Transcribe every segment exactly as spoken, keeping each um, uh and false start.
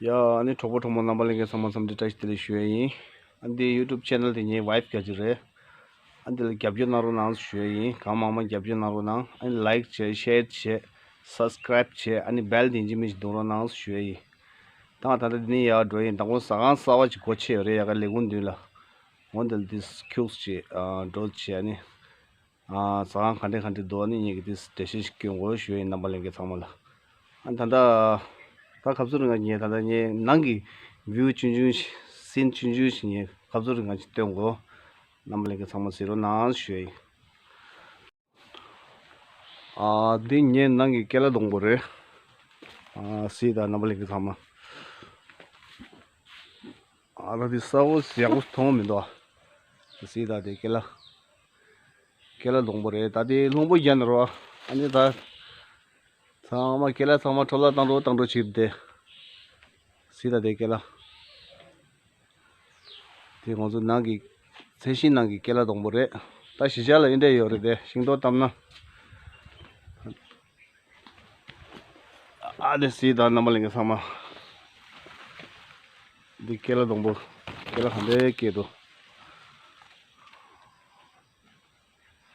ཡ། ཨ་ནི་གྲོགས་པོ་གྲོགས་མོ་རྣམ་པ་ལྷན་རྒྱས་ཚང་མ་འཚམས་འདྲི་བཀྲ་ཤིས་བདེ་ལེགས་ཞུ་ཡ་ཡིན། ཨ་འདི་ཡུ་ཊུབ་ཆེ་ནལ་དེ་ངའི་ཝའིཕ་རྒྱག་གི་རེད། ཨ་འདི་ལ་རྒྱབ་སྐྱོར་གནང་རོགས་གནང་ཞུ་ཡ་ཡིན། གང་མང་མང་རྒྱབ་སྐྱོར་གནང་རོགས་གནང་། ཨ་ནི་ལའིཀ་བྱེད། ཤེར་བྱེད། སབ་སི་ཀ་རའིབ་བྱེད། ཨ་ནི་བེལ་དེ་ཡིན་གཅིག་མིན་གཅིག་རྡུང་རོགས་གནང་ཞུ་ཡ་ཡིན། ད་ང་ད་ལྟ་འདི་ནས་ཡར་འགྲོ་ཡིན། ད་ཁོང་ཟ་ཁང་གསར་པ་ཅིག་སྒོ་ཕྱེ་ཡོད་རེད། ཡ་ག་ལས་ཁུངས་མདུན་ལ། འོ་འདི་ལ་འདི་ཁྱུགས་ཅིག་འགྲོ་བྱེད། ཨ་ནི། ཨ་ཟ་ཁང་ག་འདྲས་ག་འདྲས་འདུག་ཨ་ནི་ངེད་ཀྱིས་དེ་འགྲེལ་བཤད་ཞིག་སྐྱོན་དགོས་ཞུ་ཡིན། རྣམ་པ་ལྷན་རྒྱས་ཚང་མ་ལ། ཨ་ད་ལྟ་ད་སྐབས་སུ་རིང་ང་ངས་ད་ལྟ་ངས་ནང་གི་བིའུ་ཆུང་ཆུང་ཞིག་སིན་ཆུང་ཆུང་ཞིག་ངས་སྐབས་སུ་རིང་ང་ཞིག་སྟོན་དགོས། རྣམ་པ་ལྷན་རྒྱས་ཚང་མ་གཟིགས་རོགས་གནང་ཞུ་ཡིན། ཨ་འདི་ངའི་ནང་གི་ཀེ་ལ་སྡོང་པོ་རེད། ཨ་གཟིགས་དང་རྣམ་པ་ལྷན་རྒྱས་ཚང་མ། ཨ་ད་འདི་ས་འོག་ཡག་པོ་མཐོང་མི་འདུག་ཨ་གཟིགས་དང་དེ་ཀེ་ལ། ཀེ་ལ་སྡོང་པོ་རེད། ད་དེ་རླུང་བུ་བརྒྱབ་ནས་རོ། ཨ་ནི་ད་ཚང་མ་ཀེ་ལ་ཚང་མ་འཕྲོ་བརླག་བཏང་འགྲོ་བཏང་འགྲོ་བྱེད་དེ། གཟིགས་དང་དེ་ཀེ་ལ། དེ་ང་ཚོ་ནང་གི་ཚལ་ཞིང་ནང་གི་ཀེ་ལ་སྡོང་པོ་རེད། ད་གཞིས་ཆགས་ལ་འདི་འདྲས་ཡོད་རེད་དེ། ཤིང་ཏོག་བཏབ་ན། ཨ་དེ་གཟིགས་དང་རྣམ་པ་ལྷན་རྒྱས་ཚང་མ། འདི་ཀེ་ལ་སྡོང་པོ། ཀེ་ལ་ག་འདྲས་སྐྱེས་འདུག་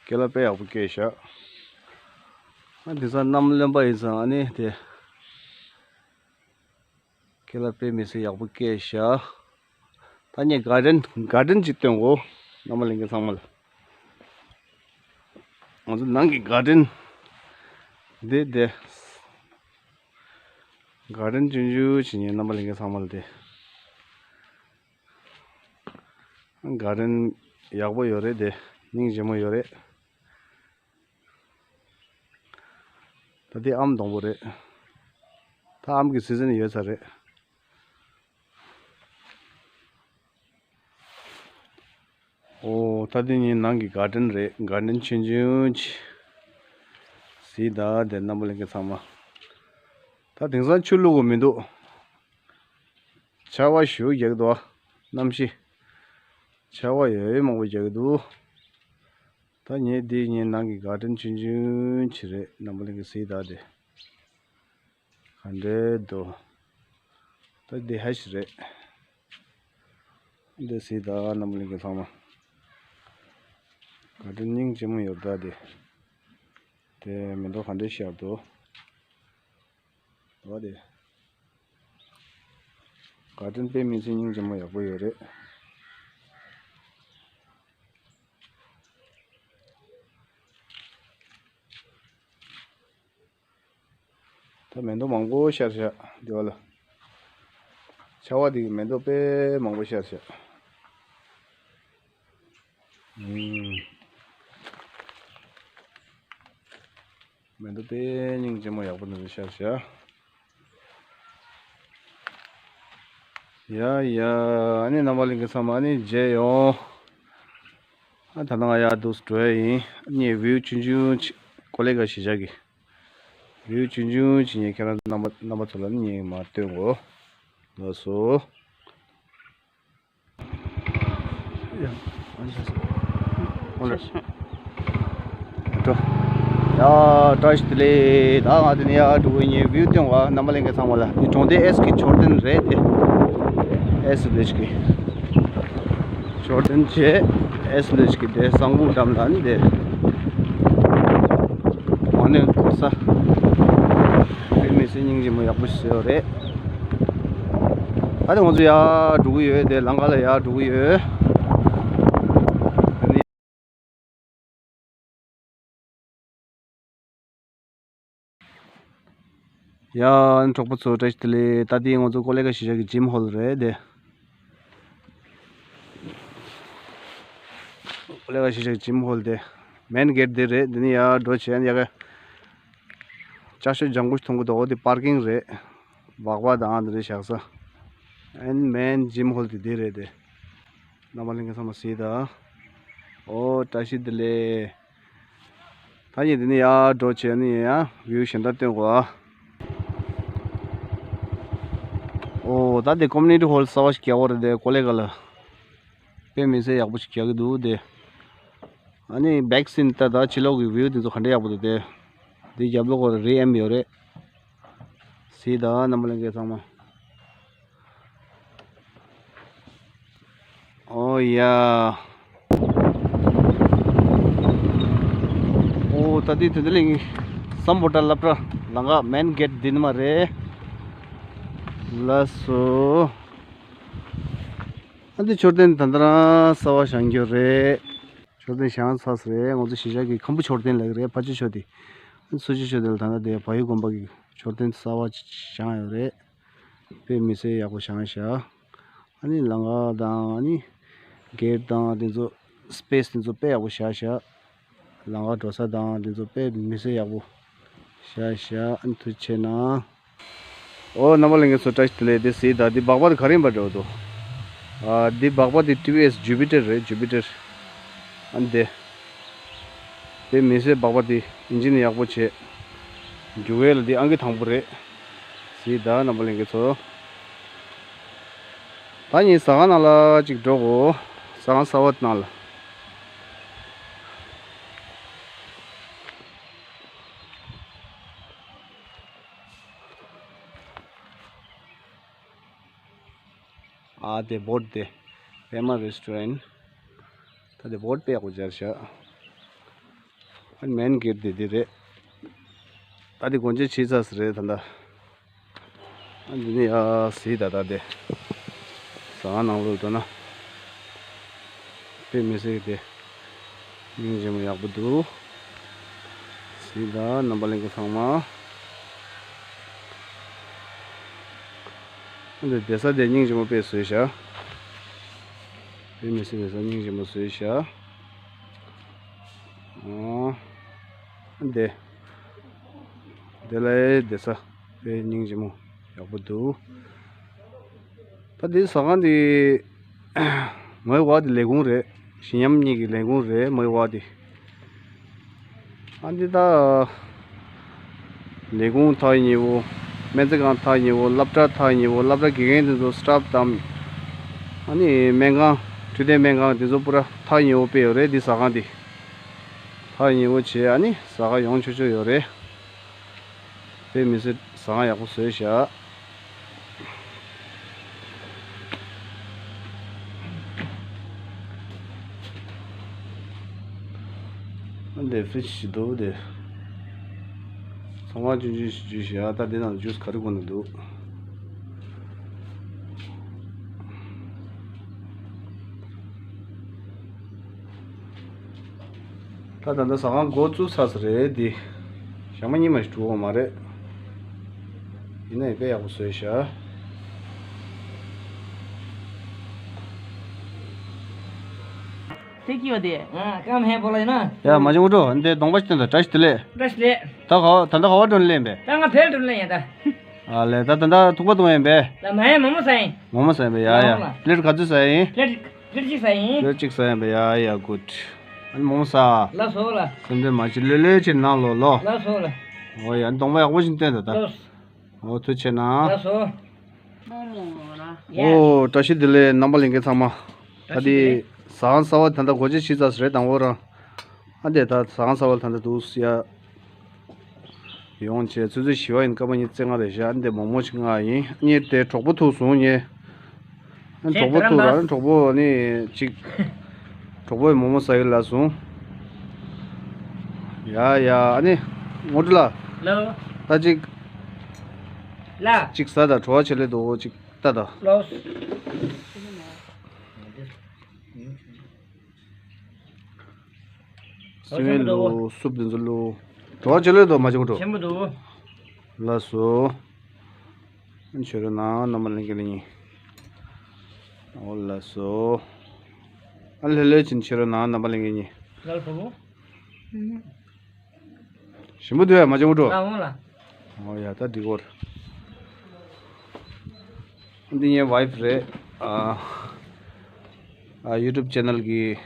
ཀེ་ལ་དཔེ་ཡག་པོ་སྐྱེས་ཤག་ཨ་འདི་ཚོ་གནམ་རློན་པ་ཡིན་ཙང་ཨ་ནི་དེ། ཁྱེད་ལ་དཔེ་མི་སྲིད་ཡག་པོ་སྐྱེས་ཤག་ད་ངས་གར་ཌེན་གར་ཌེན་ཅིག་སྟོན་གོ། རྣམ་པ་ལྷན་རྒྱས་ཚང་མ་ལ། ང་ཚོ་ནང་གི་གར་ཌེན་འདི་དེ། གར་ཌེན་ཆུང་ཆུང་ཞིག་ཡིན། རྣམ་པ་ལྷན་རྒྱས་ཚང་མ་ལ་དེ། གར་ཌེན་ཡག་པོ་ཡོད་རེད་དེ། སྙིང་རྗེ་མོ་ཡོད་རེད། ད་ལྟའི་ཨམ་སྡོང་པོ་རེད། ད་ཨམ་གྱི་སི་ཛན་ཡོད་ཚར་རེད། ཨོ་ད་ལྟའི་ངའི་ནང་གི་གར་ཌེན་རེད། གར་ཌེན་ཆུང་ཆུང་ཅིག་གཟིགས་དང་དེ། རྣམ་པ་ལྷན་རྒྱས་ཚང་མ། ད་དེང་སང་ཆུ་བླུག་དགོས་མི་འདུག་ཆར་པ་ཞེ་པོ་རྒྱག་གི་འདུག་གནམ་གཤིས། ཆར་པ་ཡོད་ཡོད་མང་པོ་རྒྱག་གི་འདུག་ད་ངས་འདི་ངའི་ནང་གི་གར་ཌེན་ཆུང་ཆུང་ཅིག་རེད། རྣམ་པ་ལྷན་རྒྱས་གཟིགས་དང་དེ། ག་འདྲས་འདུག་ད་འདི་ཧ་ཤི་རེད། འདི་གཟིགས་དང་རྣམ་པ་ལྷན་རྒྱས་ཚང་མ། གར་ཌེན་སྙིང་རྗེ་མོ་ཡོད་ད་དེ། དེ་མེ་ཏོག་ག་འདྲས་ཤར་འདུག་འོ་དེ། གར་ཌེན་དཔེ་མི་སྲིད་སྙིང་རྗེ་མོ་ཡག་པོ་ཡོད་རེད། ད་མེ་ཏོག་མང་པོ་ཤར་ཤག་འདི་བ་ལ། ཆར་པ་འདི་གིས་མེ་ཏོག་དཔེ་མང་པོ་ཤར་ཤག་ཨུམ། མེ་ཏོག་དཔེ་སྙིང་རྗེ་མོ་ཡག་པོ་འདི་ཚོ་ཤར་ཤག་ཡ་ཡ། ཨ་ནི་རྣམ་པ་ལྷན་རྒྱས་ཚང་མ་ཨ་ནི་མཇལ་ཡོང་། ཨ་ད་ནང་ཡར་འདུག་སེ་འགྲོ་ཡ་ཡིན། ཨ་ནི་བིའུ་ཆུང་ཆུང་ཅིག་ཀོ་ལེ་གྷལ་གཞིས་ཆགས་ཀྱི་བིའུ་ཆུང་ཆུང་ཅིག་ངས་ཁྱེད་རང་རྣམ་པ་རྣམ་པ་ཚོ་ལ་ཨ་ནི་ངས་མར་སྟོན་གོ། ལགས་སོ། འགྲོ། ཡ། བཀྲ་ཤིས་བདེ་ལེགས། ད་ང་དེ་ནས་ཡར་འགྲོ་གི་ཡིན། བིའུ་སྟོན་བ། རྣམ་པ་ལྷན་རྒྱས་ཚང་མ་ལ། འདི་གྲོང་སྡེ་ཨེས་ཀྱི་མཆོད་རྟེན་རེད་དེ། ཨེས་བི་ལེཇ་གི་མཆོད་རྟེན་བྱས། ཨེས་བི་ལེཇ་གི་དེ་གསང་ཕུག་འགྲམ་ལ་ནི་དེ། ཨ་ནི་གོ་ས་དཔེ་མི་སྲིད་སྙིང་རྗེ་མོ་ཡག་པོ་ཞིག་བཟོས་ཡོད་རེད། ད་དེ་ང་ཚོ་ཡར་འགྲོ་གི་ཡོད། དེ་ལམ་ཁ་ལ་ཡར་འགྲོ་གི་ཡོད། ཡ། གྲོགས་པོ་ཚོ་བཀྲ་ཤིས་བདེ་ལེགས། ད་དེ་ང་ཚོ་ཀོ་ལེ་གྷལ་གཞིས་ཆགས་ཀྱི་ཇིམ་ཧོལ་རེད་དེ། ཀོ་ལེ་གྷལ་གཞིས་ཆགས་ཀྱི་ཇིམ་ཧོལ་དེ། མེན་གེ་ཊི་དེ་རེད། དེ་ནས་ཡར་འགྲོ་བྱས་ཡ་གི་ལྕགས་ཤོག་ལྗང་གུ་ཞིག་མཐོང་གི་འདུག་འོ་དེ་པར་ཀིང་རེད། སྦག་སྦག་དང་དེ་འདྲ་བཞག་ས། ཨན་མེན་ཇིམ་ཧོལ་དེ་དེ་རེད་དེ། རྣམ་པ་ལྷན་རྒྱས་ཚང་མ་གཟིགས་དང་། ཨོ་བཀྲ་ཤིས་བདེ་ལེགས། ད་ངས་འདི་ནས་ཡར་འགྲོ་བྱས་ནས་ཡང་བིའུ་གཞན་དག་སྟོན་དགོས་ཨ། ཨོ་ད་དེ་ཀོ་མུ་ནི་ཊི་ཧོལ་གསར་པ་ཞིག་རྒྱག་པ་རེད་དེ། ཀོ་ལེ་གྷལ་ལ། དཔེ་མི་སྲིད་ཡག་པོ་ཞིག་རྒྱག་གི་འདུག་དེ། ཨ་ནི་བེག་སིན་ད་ད་ཕྱི་ལོགས་ཀྱི་བིའུ་དེ་ཚོ་ག་འདྲ་ཡག་པོ་འདུག་དེ། དེ་རྒྱབ་ལོགས་ཀྱི་རི་ཨེམ་ཡོད་རེད། གཟིགས་དང་རྣམ་པ་ལྷན་རྒྱས་ཚང་མ། ཨོ་ཡ། ཨོ་ད་འདི་དེ་འདི་ལིང་སམ་བྷོ་ཊ་སློབ་གྲྭ་ལམ་ཁ་མེན་གེ་ཊི་འདི་ནས་མར་རེད། ལགས་སོ། ཨ་འདི་མཆོད་རྟེན་ད་ལྟ་རང་གསར་པ་བཞེངས་རྒྱུ་རེད། མཆོད་རྟེན་བཞེངས་ཚར་ས་རེད། ང་ཚོ་གཞིས་ཆགས་ཀྱི་ཁམ་བུ་མཆོད་རྟེན་ལབ་ཀྱི་རེད། ཕར་ཕྱོགས་ཕྱོགས་དེ། ཨ་ཚུར་ཕྱོགས་ཕྱོགས་དེ་ལ་ད་ལྟ་དེ་བལ་ཡུལ་དགོན་པ་གི་མཆོད་རྟེན་གསར་པ་བཞེངས་ཡོད་རེད། དཔེ་མི་སྲིད་ཡག་པོ་བཞེངས་བཞག་ཨ་ནི་ལམ་ཁ་དང་ཨ་ནི་གེ་ཊི་དང་དེ་ཚོ་སི་པེ་སི་དེ་ཚོ་དཔེ་ཡག་པོ་བཞག་བཞག་ལམ་ཁ་འགྲོ་ས་དང་དེ་ཚོ་དཔེ་མི་སྲིད་ཡག་པོ་བཞག་བཞག་ཨ་ནི་ཐུགས་རྗེ་གནང་། ཨོ་རྣམ་པ་ལྷན་རྒྱས་ཚོ་བཀྲ་ཤིས་བདེ་ལེགས། དེ་གཟིགས་དང་། འདི་སྦག་སྦག་དེ་ག་རེ་ཡིན་པ་འདྲ་བོ་འདུག་ཨ་འདི་སྦག་སྦག་དེ་ཊི་ཝི་ཨེསི་ཇུ་པི་ཊར་རེད། ཇུ་པི་ཊར། ཨ་ནི་དེ་དཔེ་མི་སྲིད་སྦག་སྦག་དེ་ཨིན་ཇིན་ཡག་པོ་བྱས། རྒྱུག་ཡས་ལ་འདི་ཨང་ཀི་དང་པོ་རེད། གཟིགས་དང་རྣམ་པ་ལྷན་རྒྱས་ཚོ། ད་ངས་ཟ་ཁང་ནང་ལ་ཅིག་འགྲོ་གོ་ཟ་ཁང་གསར་པ་ནང་ལ། ཨ་དེ་བོར་ཌི་དེ། པད་མ་རེ་སི་ཊོ་རན། ད་དེ་བོར་ཌི་དཔེ་ཡག་པོ་སྦྱར་བཞག་ཨ་ནི་མེན་གེ་ཊི་དེ་འདི་རེད། ད་དེ་སྒོ་འབྱེད་བྱས་ཚར་ས་རེད་ད་ལྟ། ཨ་འདི་ནི་ཡ་གཟིགས་ད་ད་དེ། ཟ་ཁང་ནང་ལོགས་འགྲོ་ན། དཔེ་མི་སྲིད་དེ། སྙིང་རྗེ་མོ་ཡག་པོ་འདུག་གཟིགས་དང་རྣམ་པ་ལྷན་རྒྱས་ཚང་མ། ཨ་འདི་བསྡད་ས་དེ་སྙིང་རྗེ་མོ་དཔེ་བཟོས་བཞག་དཔེ་མི་སྲིད་བསྡད་ས་སྙིང་རྗེ་མོ་བཟོས་བཞག་ཨོ། ཨ་འདི། དེ་ལ་བསྡད་ས་དཔེ་སྙིང་རྗེ་མོ་ཡག་པོ་འདུག་ད་འདི་ཟ་ཁང་འདི་མོའི་བ་དེ་ལས་ཁུངས་རེད། ཞི་ཉམས་གཉིས་ཀྱི་ལས་ཁུངས་རེད་མོའི་བ་དེ། ཨ་འདི་ད་ལས་ཁུངས་ཐག་ཉེ་བོ། སྨན་རྩིས་ཁང་ཐག་ཉེ་བོ། སློབ་གྲྭ་ཐག་ཉེ་བོ། སློབ་གྲྭ་དགེ་རྒན་དེ་ཚོ་སི་ཊཕ་དང་། ཨ་ནི་སྨན་ཁང་འཕྲོད་བསྟེན་སྨན་ཁང་དེ་ཚོ་པུ་ར་ཐག་ཉེ་བོ་དཔེ་ཡོད་རེད་འདི་ཟ་ཁང་འདི། ཐག་ཉེ་བོ་བྱས་ཨ་ནི་ཟ་ཁང་ཡོང་ཆོག་ཆོག་ཡོད་རེད། དཔེ་མི་སྲིད་ཟ་ཁང་ཡག་པོ་བཟོས་བཞག་ཨ་འདི་ཕི་རིཇ་ཞིག་འདུག་དེ། ཚོང་ཁང་ཆུང་ཆུང་ཞིག་ཇུས་བཞག་ད་འདི་ནང་ཇུས་ག་རེ་གོན་ནས་འདུག་ད་ད་ལྟ་ཟ་ཁང་འགོ་བཙུགས་ཚར་ས་རེད་འདི། ཞག་མ་གཉིས་མ་ཞིག་འགྲོ་གི་མ་རེད། ཡིན་ན་ཡང་དཔེ་ཡག་པོ་བཟོས་ཤག་དེ་ཀི་ཡོད་དེ། ཨ་ཀམ་ཧེ་བོ་ལ་ཡིན་ན། ཡ་མ་ཅང་འགྲོ་འདི་གདོང་པ་ཞིག་སྟོན་ད། བཀྲ་ཤིས་བདེ་ལེགས། བཀྲ་ཤིས་བདེ་ལེགས། ད་ག་བ་ད་ལྟ་ག་བ་འགྲོ་ནས་ལེན་པས། ད་ང་བལ་འགྲོ་ནས་ལེན་ཡ་ད། ཨ་ལས་ད་ད་ད་ཐུག་པ་གཏོང་ཡིན་པས། ད་མ་ཡ་མོག་མོག་ཟ་ཡིན། མོག་མོག་ཟ་ཡིན་པས། ཡ་ཡ། ལ་ལ། པླེ་ཊི་ག་ཚོད་ཟ་ཡིན། པླེ་ཊི་པླེ་ཊི་གཅིག་ཟ་ཡིན། པླེ་ཊི་གཅིག་ཟ་ཡིན་པས། ཡ་ཡ་གུཌ། ཨ་ནི་མོག་མོག་ཟ། ལགས་སོ་ལགས། སེམས་ཁྲལ་མ་བྱེད། ལྷོད་ལྷོད་བྱས་ནང་ལོགས་ལོ། ལགས་སོ་ལགས། འོ་ཡ་གདོང་པ་ཡག་པོ་ཞིག་སྟོན་ད་ད། ལགས་སོ། འོ་ཐུགས་རྗེ་གནང་། ལགས་སོ། ཡ། ཨོ་བཀྲ་ཤིས་བདེ་ལེགས་རྣམ་པ་ལྷན་རྒྱས་ཚང་མ། ད་དེ་ཟ་ཁང་གསར་པ་ད་ལྟ་སྒོ་འབྱེད་བྱས་ཚར་ས་རེད་དང་པོ་རང་། ཨ་འདི་ད་ཟ་ཁང་གསར་པ་ད་ལྟ་འདུག་ཡ། ཡོང་བྱས་ཆུ་ཚོད་བཞི་པ་ཡིན། སྐར་མ་ཉི་ཤུ་རྩ་ལྔ་རེད་ཤག་ཨ་འདི་མོག་མོག་ཅིག་མངགས་ཡིན། ཨ་ནི་དེ་གྲོགས་པོ་ཐུག་སོང་ངས། ཨ་ནི་གྲོགས་པོ་ཐུག་ར། ཨ་ནི་གྲོགས་པོ་ཨ་ནི་ཅིག་གྲོགས་པོས་མོག་མོག་ཟ་གི་ལབ་སོང་། ཡ་ཡ་ཨ་ནི་ངོ་སྤྲོད་ལ། ལོ། ད་ཅིག་ལ། ཅིག་ཟ་ད། བྲོ་བ་ཆེ་ལེ་འདུག་ཅིག་ལྟ་ད། ལོ། སི་ཝིན་ལུ་སུབ་འདི་ཚོ་ལུ། བྲོ་བ་ཆེ་ལོས་དོ་མ་བྱེད་གོ་བྲོ། ཆེན་པོ་འདུག་ལགས་སོ། ཆོས་ར་ནང་རྣམ་པ་ལྷན་རྒྱས་ལ་ཉེ། ཨོ་ལགས་སོ། ཨ་ལྷོད་ལྷོད་ཕྱིན་ཆོས་ར་ནང་རྣམ་པ་ལྷན་རྒྱས་ཉེ། ལགས་སོ། ཞིམ་པོ་འདུག་ཡ་མ་བྱེད་གོ་བྲོ། ལ་འོང་ལ། ཨོ་ཡ་ད་འགྲིག་གོ། འདི་ངའི་ཝའིཕ་རེད། ཨ་ཨ་ཡུ་ཊུབ་ཅེ་ནལ་གྱི་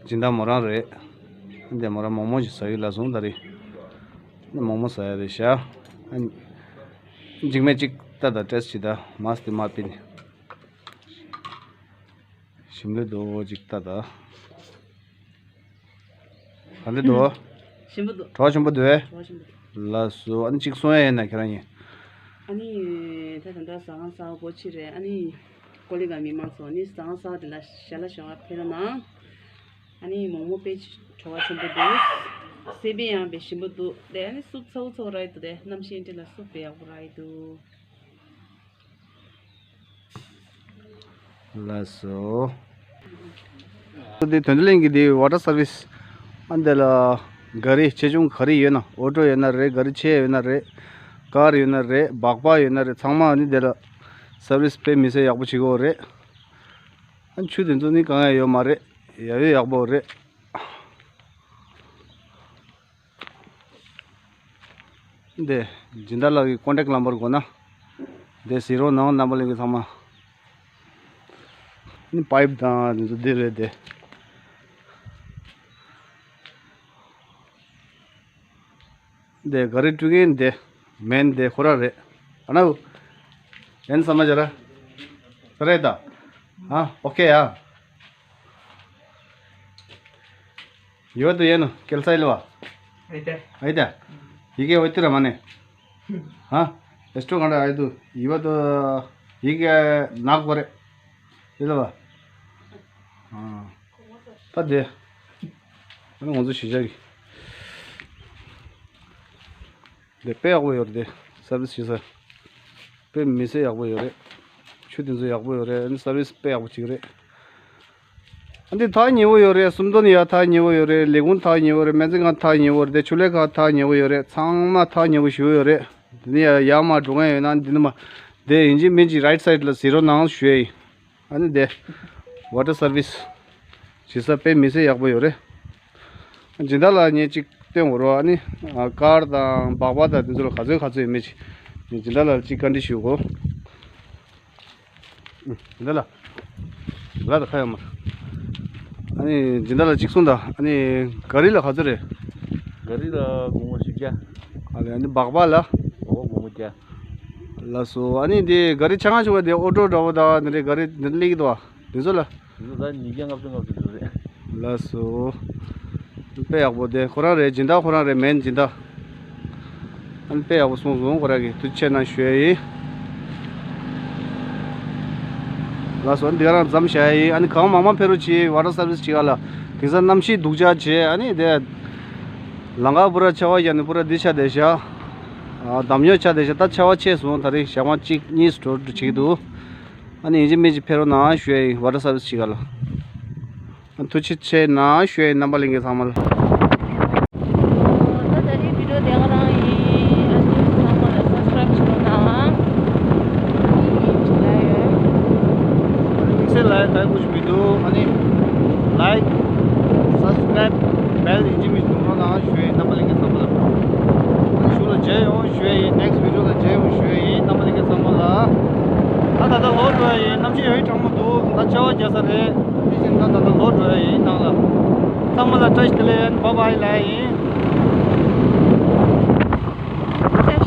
སྦྱིན་བདག་མོ་རང་རེད། འདི་མོ་རང་མོག་མོག་ཅིག་ཟ་གི་ལབ་སོང་ད་རེས། འདི་མོག་མོག་ཟ་ཡ་རེད་ཤག་ཨ་འཇིགས་མེད་ཅིག་ལྟ་ད། ཊེ་སི་ཊི་བྱེད་ད། མ་སི་ཏི་མ་པིན། ཞིམ་ལེ་འདུག་ཅིག་ལྟ་ད། ག་འདྲ་འདུག་ཞིམ་པོ་འདུག་བྲོ་བ་ཞིམ་པོ་འདུག་ཨེ། བྲོ་བ་ཞིམ་པོ་འདུག་ལགས་སོ། ཨ་ནི་གཅིག་གསུང་ཡ་ཡིན་ན་ཁྱེད་རང་གཉིས། ཨ་ནི་ད་ད་ལྟ་ཟ་ཁང་གསར་པ་སྒོ་ཕྱེ་རེད། ཨ་ནི་ ཀོ་ལི་གྷལ་མི་མང་ཚོ་ནི་ཟང་ཟ་དེ་ལ་ཞལ་ལག་ཞོ་བ་ཕེ་ར་ནང་། ཨ་ནི་མོག་མོག་དཔེ་བྲོ་བ་ཆེན་པོ་འདུག་སེ་པེ་ཡང་དཔེ་ཞིམ་པོ་འདུག་དེ་ཨ་ནི་སུབ་ཚ་བོ་ཚ་བོ་ར་ཡི་འདུག་དེ་གནམ་གཤིས་འདི་ལ་སུབ་དཔེ་ཡག་པོ་ར་ཡི་འདུག་ལགས་སོ། འདི་དོན་གྲུབ་གླིང་གི་འདི་ཝ་ཊར་སར་བིས། ཨ་འདི་ལ་ག་རི་ཆེ་ཆུང་ག་རི་ཡོད་ན། ཨོ་ཊོ་ཡོད་ན་རེད། ག་རི་ཆེ་ཡོད་ན་རེད། ཀར་ཡོད་ན་རེད། སྦག་སྦག་ཡོད་ན་རེད། ཚང་མ་ཨ་ནི་འདི་ལ་སར་བིས་དཔེ་མི་སྲིད་ཡག་པོ་བྱེད་ཀྱི་ཡོད་རེད། ཨ་ཆུ་དེ་ཚོ་ནི་དཀའ་ངལ་ཡོད་མ་རེད། ཡ་ཡོད་ཡག་པོ་རེད། འདི་སྦྱིན་བདག་ལགས་ཀྱི་ཀོན་ཊེག་ནམ་བར་དགོས་ན་འདི་གཟིགས་རོགས་གནང་། རྣམ་པ་ལྷན་རྒྱས་ཚང་མ། ནི་པའིབ་དང་འདི་ཚོ་འདི་རེད་དེ། འདི་ག་རི་སྤྲུལ་མཁན་འདི་མེན་འདི་ཁོ་རང་རེད། ཨ་ན། ཡན་ས་མ་ཇ་ར། ས་རེད་ད། ཨ་ཨོ་ཁེ་ཡ། 有的人给塞了吧？哎，对。哎的，一个位置了嘛呢？啊，ಎಷ್ಟು ಗಂಟೆ ಆಯ್ತು? ಇವತ್ತು ಹೀಗೆ ನಾಲ್ಕುವರೆ ಇಲ್ಲವಾ? ಹಾಂ. 다 돼. 오늘 먼저 시작이. 네, 빼하고 요래. 서비스 시설. དཔེ་མི་སྲིད་ཡག་པོ་ཡོད་རེད། ཆུ་དེ་ཚོ་ཡག་པོ་ཡོད་རེད། ཨ་ནི་སར་བིས་དཔེ་ཡག་པོ་བྱེད་ཀྱི་རེད། ཨ་འདི་ཐག་ཉེ་བོ་ཡོད་རེད། སུམ་མདོ་ནས་ཡར་ཐག་ཉེ་བོ་ཡོད་རེད། ལས་ཁུངས་ཐག་ཉེ་བོ་རེད། སྨན་རྩིས་ཁང་ཐག་ཉེ་བོ་རེད། དེ་ཆུ་ལས་ཁང་ཐག་ཉེ་བོ་ཡོད་རེད། ཚང་མ་ཐག་ཉེ་བོ་ཞེ་པོ་ཡོད་རེད། དེ་ནས་ཡར་ཡར་མར་འགྲོ་མཁན་ཡོད་ན་འདི་ནས་མར་དེ་ཡིན་གཅིག་མིན་གཅིག་རའིཊ་སའིཌ་ལ་གཟིགས་རོགས་གནང་ཞུ་ཡ་ཡིན། ཨ་ནི་དེ་ཝ་ཊར་སར་བིས་བྱེད་ས་དཔེ་མི་སྲིད་ཡག་པོ་ཡོད་རེད། སྦྱིན་བདག་ལགས་ངས་གཅིག་སྟོན་དགོས་རེད། ཨ་ནི་ཀར་དང་སྦག་སྦག་དང་དེ་ཚོ་ལ་ག་ཚོད་ག་ཚོད་ཡོད་མེད་ཅིག་སྦྱིན་བདག་ལགས་ལ་གཅིག་བཀའ་འདྲི་ཞུ་དགོས། སྦྱིན་བདག་ལགས། སྦྱིན་བདག་ལགས་ཁ་ཡོད་མ་རེད། ཨ་ནི་སྦྱིན་བདག་ལགས་གཅིག་གསུངས་དང་། ཨ་ནི་ག་རི་ལ་ག་ཚོད་རེད། ག་རི་ལ་སྒོར་མོ་བཞི་བརྒྱ། ཨ་ལས་ཨ་ནི་སྦག་སྦག་ལ། སྦག་སྦག་སྒོར་མོ་བརྒྱ། ལགས་སོ། ཨ་ནི་འདི་ག་རི་ཆུང་ཆུང་བ་དེ་ཨོ་ཊོ་འདྲ་བོ་དང་དེ་འདྲའི་ག་རི་འདི་སླེབས་ཀྱི་འདུག་བ། དེ་ཚོ་ལ། དེ་ཚོ་ད་ཉིས་བརྒྱ་ལྔ་བཅུ་ལྔ་བཅུ་དེ་ཚོ་རེད། ལགས་སོ། དཔེ་ཡག་པོ་དེ་ཁོ་རང་རེད། སྦྱིན་བདག་ཁོ་རང་རེད། མེན་སྦྱིན་བདག་ཨ་ནི་དཔེ་ཡག་པོ་གསུངས་སོང་། ཁོ་རང་གིས་ཐུགས་རྗེ་ཆེ་གནང་ཞུ་ཡ་ཡིན། ལགས་སོ། འདི་ག་རང་མཚམས་བཞག་ཡ་ཡིན། ཨ་ནི་གང་མང་མང་ཕེབས་རོགས་གྱིས། ཝ་ཊར་སར་བིས་བྱེད་ག་ལ། དེང་སང་གནམ་གཤིས་སྡུག་ཅག་བྱས། ཨ་ནི་དེ་ལམ་ཁ་པུ་ར་ཆར་པ་བརྒྱབ་ནས་པུ་ར་འདི་ཆགས་བསྡད་ཤག་ཨ་འདམ་ཉོག་ཆགས་བསྡད་ཤག་ད་ཆར་པ་ཆད་སོང་། ད་རེས་ཞག་མ་གཅིག་གཉིས་འགྲོ་འགྲོ་བྱེད་ཀྱི་འདུག་ཨ་ནི་ཡིན་གཅིག་མིན་གཅིག་ཕེབས་རོགས་གནང་ཞུ་ཡ་ཡིན། ཝ་ཊར་སར་བིས་བྱེད་ག་ལ། ཐུགས་རྗེ་ཆེ་གནང་ཞུ་ཡ་ཡིན། རྣམ་པ་ལྷན་རྒྱས་ཚང་མ་ལ། ད་ད་རེས་བི་ཌིའོ་དེ་ག་རང་ཡིན། ཨ་ནི་ཚང་མ་ལ་སབ་སི་ཀ་རའིབ་བྱེད་རོགས་གནང་། ཡིན་ཅི་ལ་ཡོད། དམིགས་བསལ་ལ་ཡ་ད་ཀུ་ཅི་མི་འདུག་ཨ་ནི་ལའིཀ་སབ་སི་ཀ་རའིབ་བེལ་ཡིན་གཅིག་མིན་གཅིག་བརྡུང་རོགས་གནང་ཞུ་ཡ་ཡིན། རྣམ་པ་ལྷན་རྒྱས་ཚང་མ་ལ། ཨ་ནི་གཞུག་ལ་མཇལ་ཡོང་ཞུ་ཡ་ཡིན། ནེག་སི་ཊི་བི་ཌིའོ་ལ་མཇལ་ཡོང་ཞུ་ཡ་ཡིན། རྣམ་པ་ལྷན་རྒྱས་ཚང་མ་ལ། ད་ད་ལྟ་ལོག་འགྲོ་ཡ་ཡིན། གནམ་གཤིས་ཡང་གྲང་མོ་འདུག་ད་ཆར་པ་རྒྱག་ས་རེད། དེ་བཞིན་ད་ད་ལྟ་ལོག་འགྲོ་ཡ་ཡིན་ནང་ལ། ཚང་མ་ལ་བཀྲ་ཤིས་བདེ་ལེགས། བཱའི་བཱའི་ལབ་ཡ་ཡིན། བཀྲ་